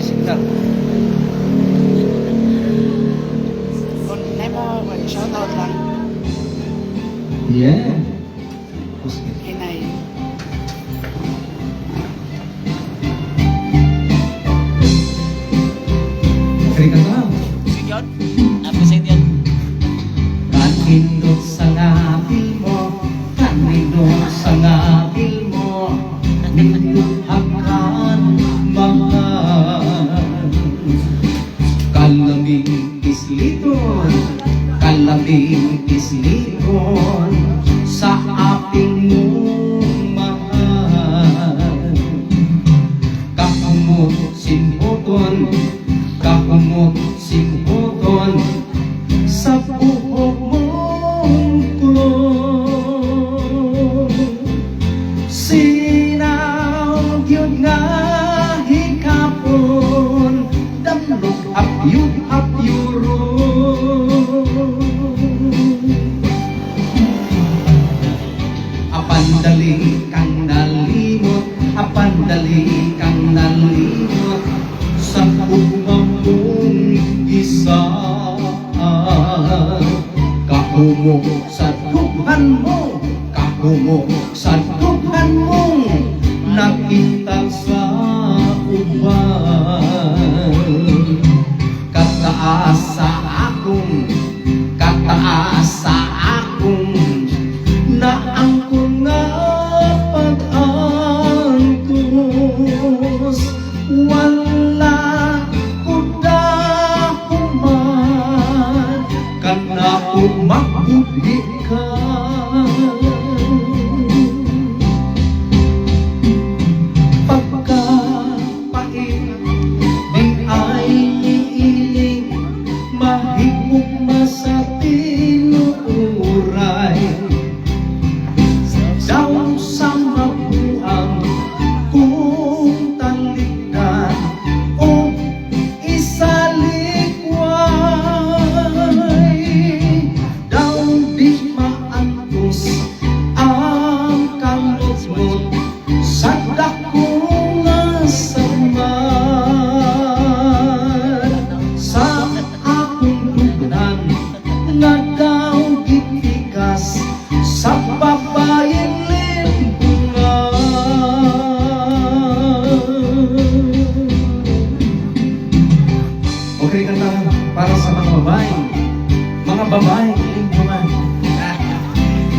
Signal. Kung na mo, shout out lang. Yeah. Hinay. Okay ka na. Sige yun. Ako sa inyo. Kanindot sa ngabil mo, kanindot sa ngabil mo, nindot hakan mahal. Kalaming isliton, sa aping mong mahal. Kakumot simhuton, kakumot simhuton, sa buhok mong kulong. Sinaw gyud nga hikapon, damlog apyud apyuron. Apan dali kang nalimot, apan dali kang nalimot sa ugma mong isa. Kahumo sa dughan mo, kahumo sa dughan mong nakita sa uban. Kataas sa akong, kataas sa akong naangkon nga pag-antos, wala ko dahuman kanako mabudhi ka. Pagkapait di ay iiling, mahigugma sa tinuuray. Daw sa mabuang kung talikdan o isalikway, daw di maantos ang kalutnot sa dako nga samad. Sa akong dughan nga daw gipikas sa babayeng limbungan. Okay, kanta para sa mga babae. Mga babae limbungan.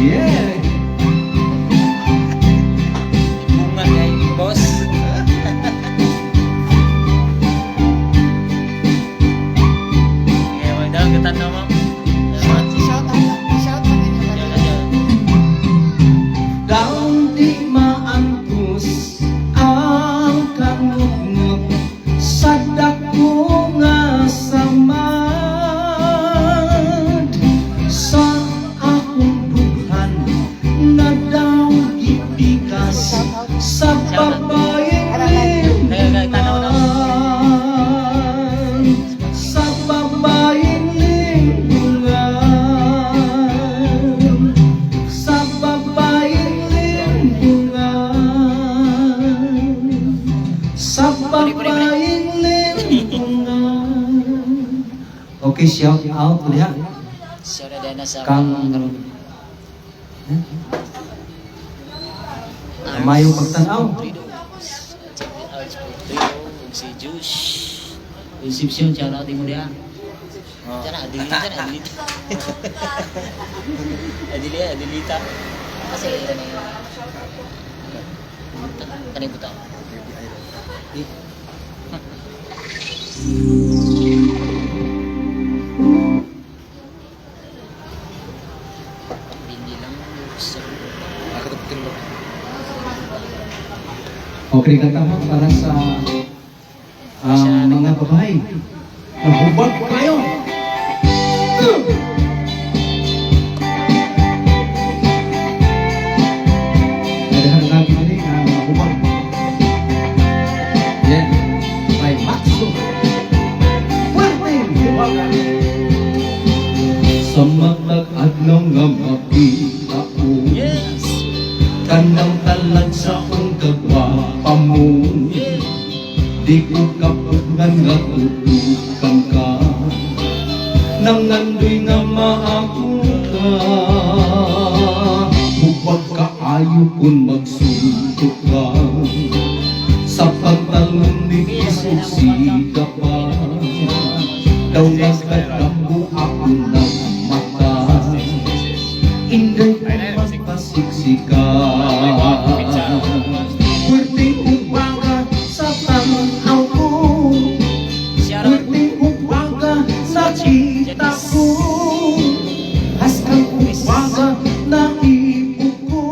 Yeah! Bunga kay boss. Okay, magdang katanaw mo. Shout out lang. Shout out ninyo Diyan, kanina. Diyan. Daw di maantos ang kanutnot sa dako nga samad. Sa akong dughan na daw gipikas sa babaeng limbungan, sa babaeng limbungan, sa babaeng limbungan, sa babaeng limbungan. Okay, shout out ulit ha. So na din sa Kang mga karon. Mayo pagtan-aw. Arts Portrio, ug si Jush. Concepcion, shout out mo diha. Diyan na, Adelita, diyan, Adelita. Adelia, Adelita. Kasi ito na yun. Kanay buta. Bindi lang. Okay, kanta ha para sa mga babae. Nahubag kayo! Nadahan natin ini na mahubag. Yeah. By Maxo. Fuerte! Hubaga! Sa matag adlaw nga makita ko Yes! kanang talag sa kong kagwapa mo. Yes! Di ko Kapugngan nga tutukan ka, nangandoy nga maako ka. Hubag kaayo kung magsuntok ka sa pantalon ni isugsida pa. Daw nagkadamgo ako ng mata. Inday ko magpasiksika. Pwerte uwaga sa tanaw ko. Shout out. Pwerte uwaga nakita ko. Haskang uwaga naibog ko.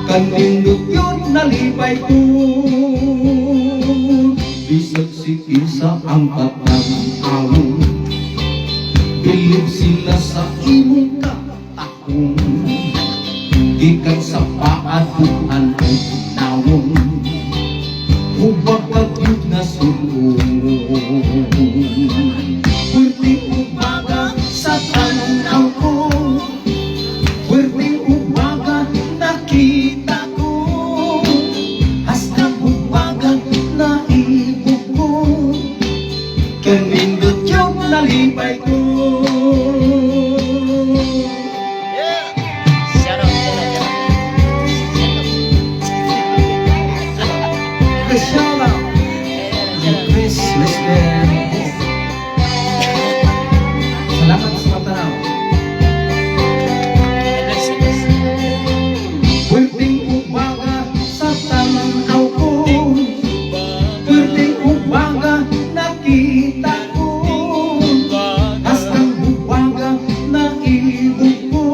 Kanindot yun nalipay ko. Bisag si kinsa ang tatang-awon, bilib sila sa imong katahong. Gikan sa paaduhan o nawong, hubag kagyud nga sulong. Pwerte uwaga sa tanaw ko. Pwerte uwaga nakita ko. Hasta uwaga naibog ko. Kanindot yung nalipay ko. Shout out, shout out, shout out. Shout out. Chris, shout out. Chris Lister. Salamat sa patanaw. Yes. Pwerdeng uwaga sa tanaw ko. Pwerdeng uwaga nakita ko. Hasta uwaga naibog ko.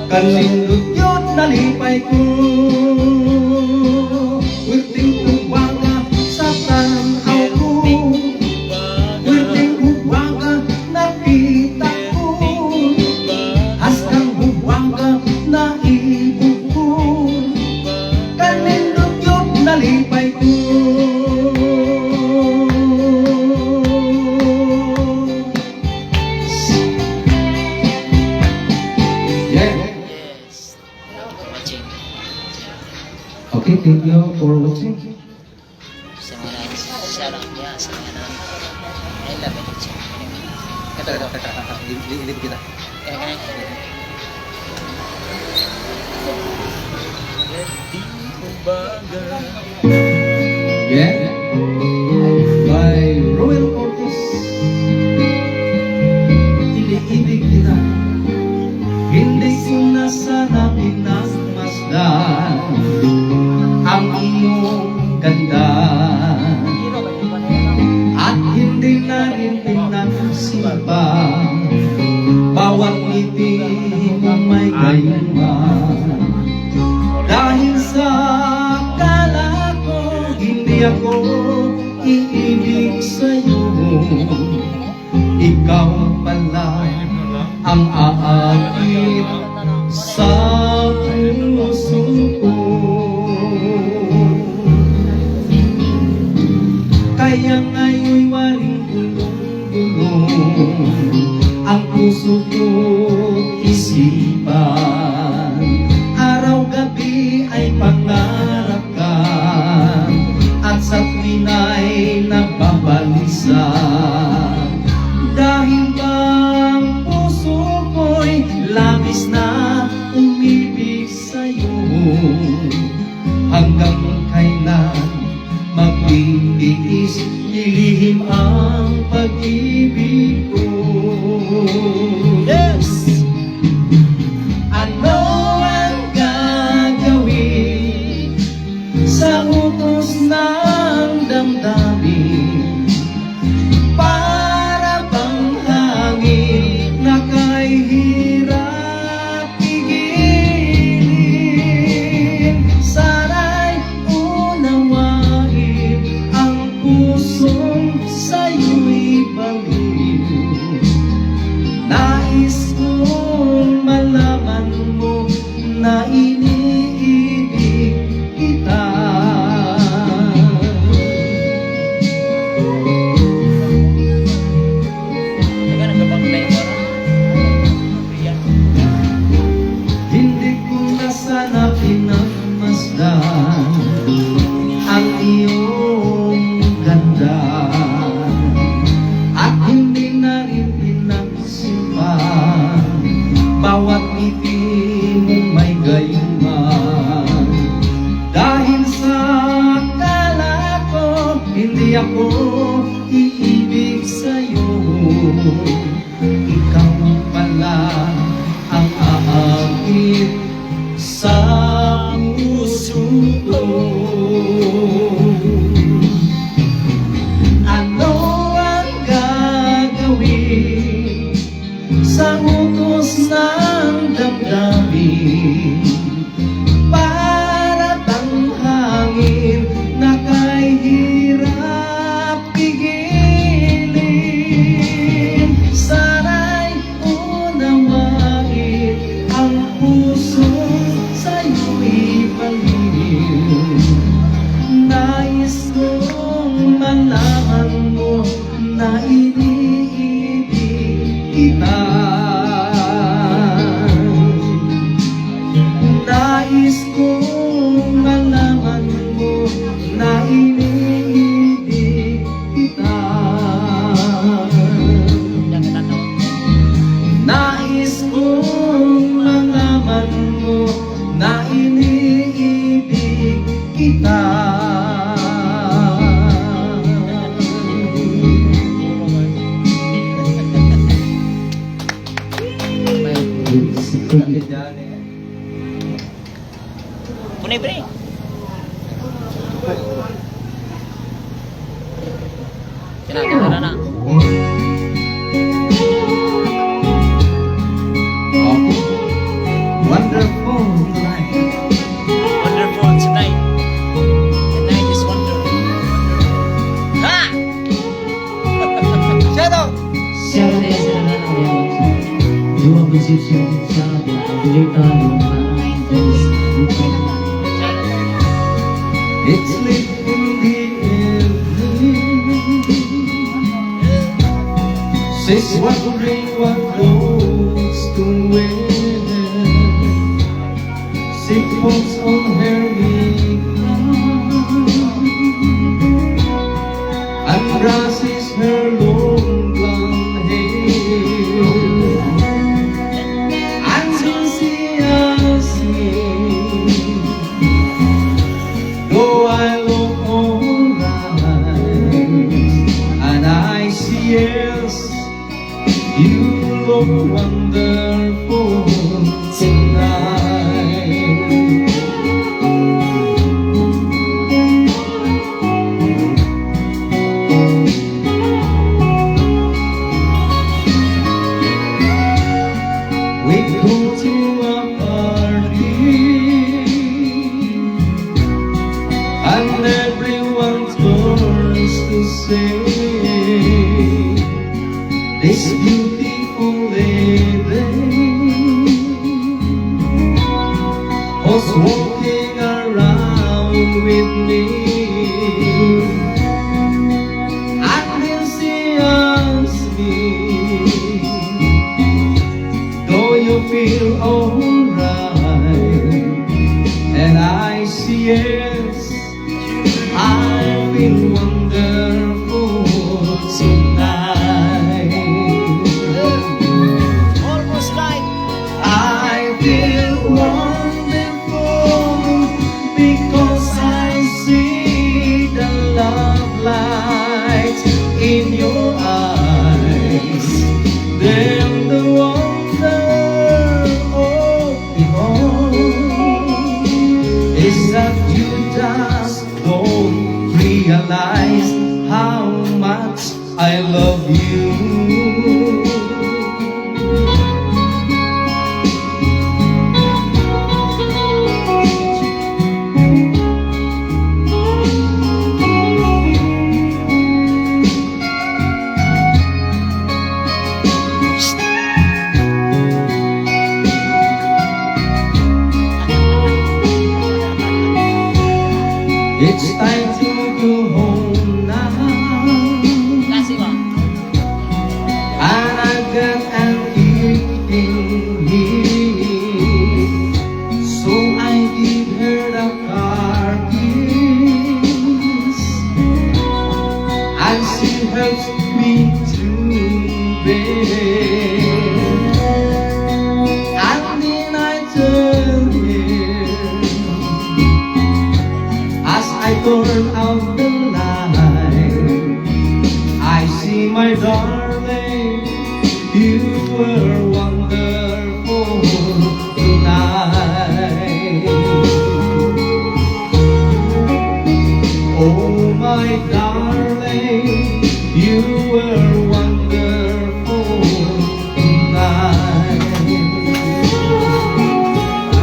Kanindot yun nalipay ko. Pwerdeng uwaga sa tanaw ko. Pwerdeng uwaga nakita ko. Hasta uwaga naibog ko. Kanindot yun nalipay ko. Yeah. Yes. Thank you for watching. Okay, thank you for watching. Sa mga shout out niya, sa mga nang I love it. Ito, ito. Ilip kita. Eh, eh. Yeah. By Roel Cortez. Iniibig kita. Hindi ko na sana pinagmasdan ang iyong ganda. At hindi na rin pinansin pa bawat ngiti mo may gayuma. Dahil sa akala ko hindi ako iibig sa'yo, ikaw pala ang aakit sa puso ko. Kaya ngayon'y waring gulong-gulong ang puso ko't isipan. Araw-gabi ay pangarap ka at sa tuwin ay nababalisa. Dahil bang puso ko'y labis na umibig sa'yo? Hanggang kailan magtitiis, ilihim ang pag-ibig ko? Yes! Ano ang gagawin sa utos ng damdamin? Para bang hangin na kay hirap pigilin. Sana'y unawain ang pusong sa'yo'y baliw. Nais kong malaman Hindi ako iibig sa'yo. Ikaw pala ang aakit sa puso ko. Ano ang gagawin sa utos ng damdamin? Para bang hangin na kay hirap pigilin. Sana'y unawain ang pusong sa'yo'y baliw. Nais kong malaman mo na iniibig kita. Nais kong malaman mo na iniibig kita. Yang katatawa. Nais kong malaman mo na iniibig kita. May Punay, pre. Kina, kina na. Okay. Wonderful night. Wonderful tonight. The night is wonderful. Ha! Shout out! Shout out sa mga Dua Concepcion, shout out Angelita, Luma, Dennis, Lupa. It's late in the evening. She's wondering what clothes to wear. She puts on her makeup and brushes her long blonde hair. And then she asks me, "Do I look alright?" And I say, "Yes, you look wonderful tonight." We go to a party and everyone turns to say, "This beautiful lady who's walking around with me." And then she asks me, "Do you feel alright?" And I say, "Yes, I feel wonderful tonight." Almost like I feel wonderful because I see the love light in your eyes. Then the wonder of it all is that you just don't realize how much I love you. It's time to go home now. Kasi ba? And I've got an aching here. So I give her the car keys and she helps me to bed. And then I tell her as I turn out the light, darling, you were wonderful tonight. Oh, my darling, you were wonderful tonight.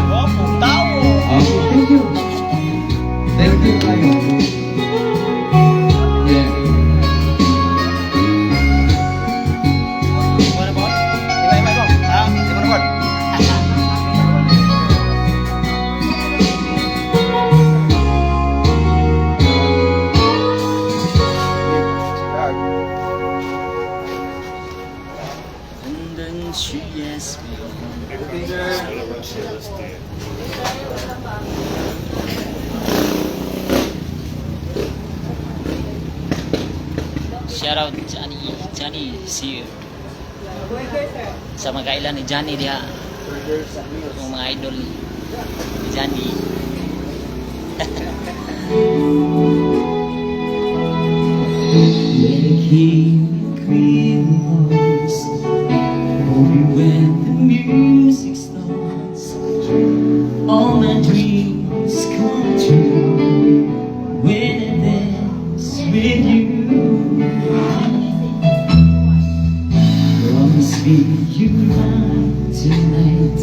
Oh, tao. Okay, thank you. Thank you kayo. Yeah. Iba na ba? Iba, iba, iba. Ha? Iba na ba? And then she asked me. Shout out Johnny, Johnny, see you. Sa mga kailan ni Johnny diha. Yung mga idol ni Johnny. When the king and queen of hearts, only when the music starts, all my dreams come true when I dance with you. Promise me you mine tonight.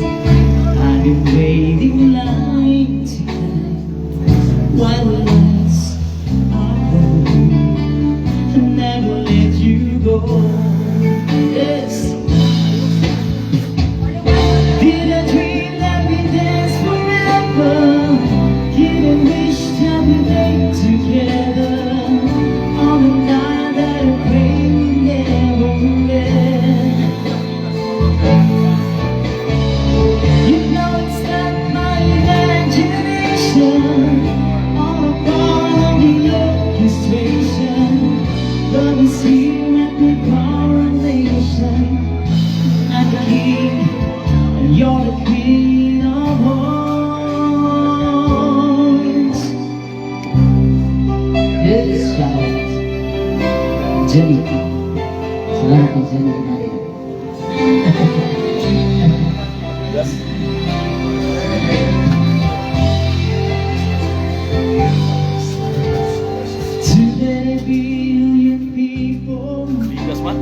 I've been waiting line tonight while the lights are low. I never let you go. Yes. Did I dream that we dance forever? Did I wish that we make together? On the night that I pray we never end. You know it's not my imagination, all a part of the orchestration. Love is here at the coronation. I'm the king, and you're the queen of hearts. Yes, shout out. Jenny. Salamat kay Jenny Nadia. Too many billion people Bigas man.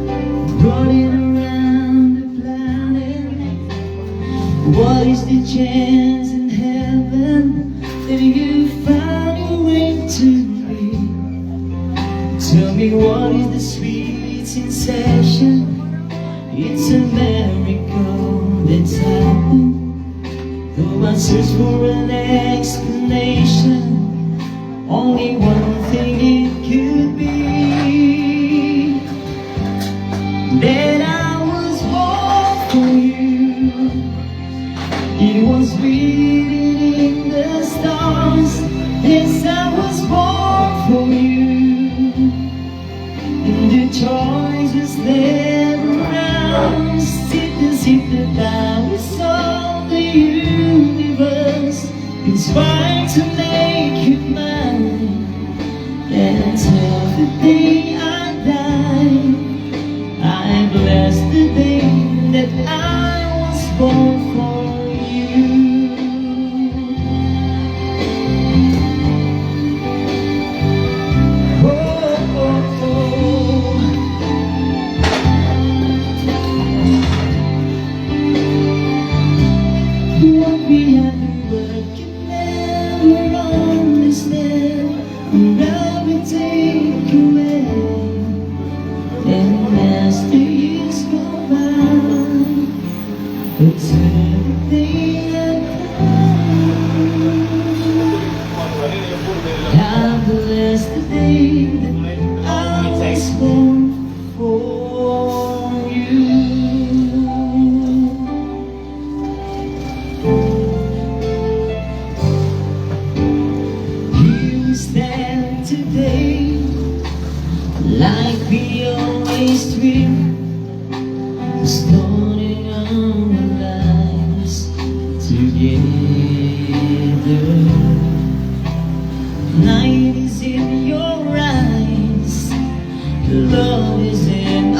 running around the planet. What is the chance in heaven that you find a way to me? Tell me, what is the sweet sensation? It's a miracle that's happened. Though I search for an explanation, only one thing it could be: that I was born for you. It was written in the stars. Yes, I was born for you. And the choice was never ours. It as if the powers of the universe conspired to make you mine. And until the day I die, I bless the day that I was born for you. Oh. What we have the world can never understand. Love will take away. And as the years go by, until the day I die, I bless the day that I was born for you. Here we stand today, like we always dreamed, starting our lives together. Night is in your eyes, love is in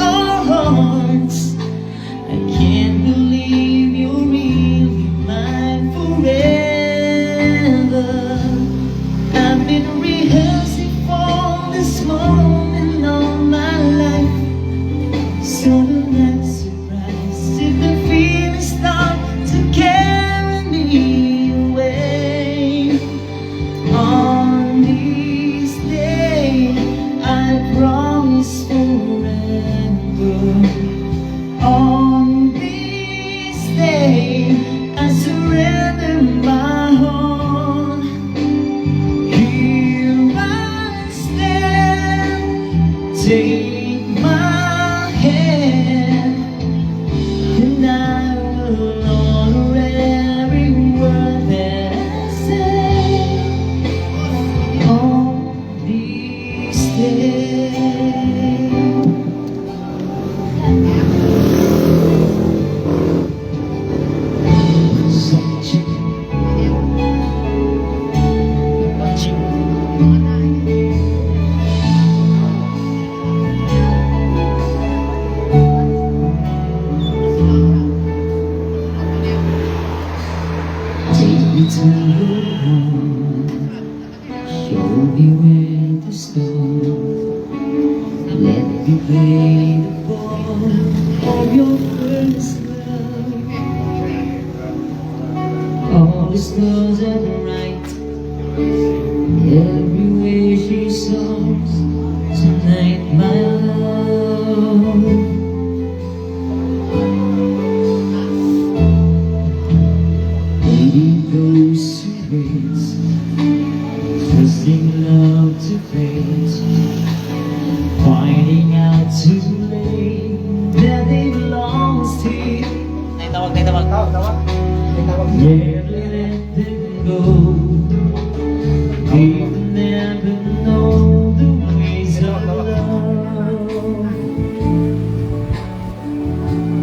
Take my hand, and I will honor every word that I say on this day. Check. Check. Take me to your heart. Show me where to start. Let me play the part of your first love. All the stars are bright. Every wish is yours tonight, my love. Waiting those who wait, trusting love to fate, finding out too late that it belongs to you. Nay tawag, nay tawag. Tawag, tawag. Nay tawag. Yeah.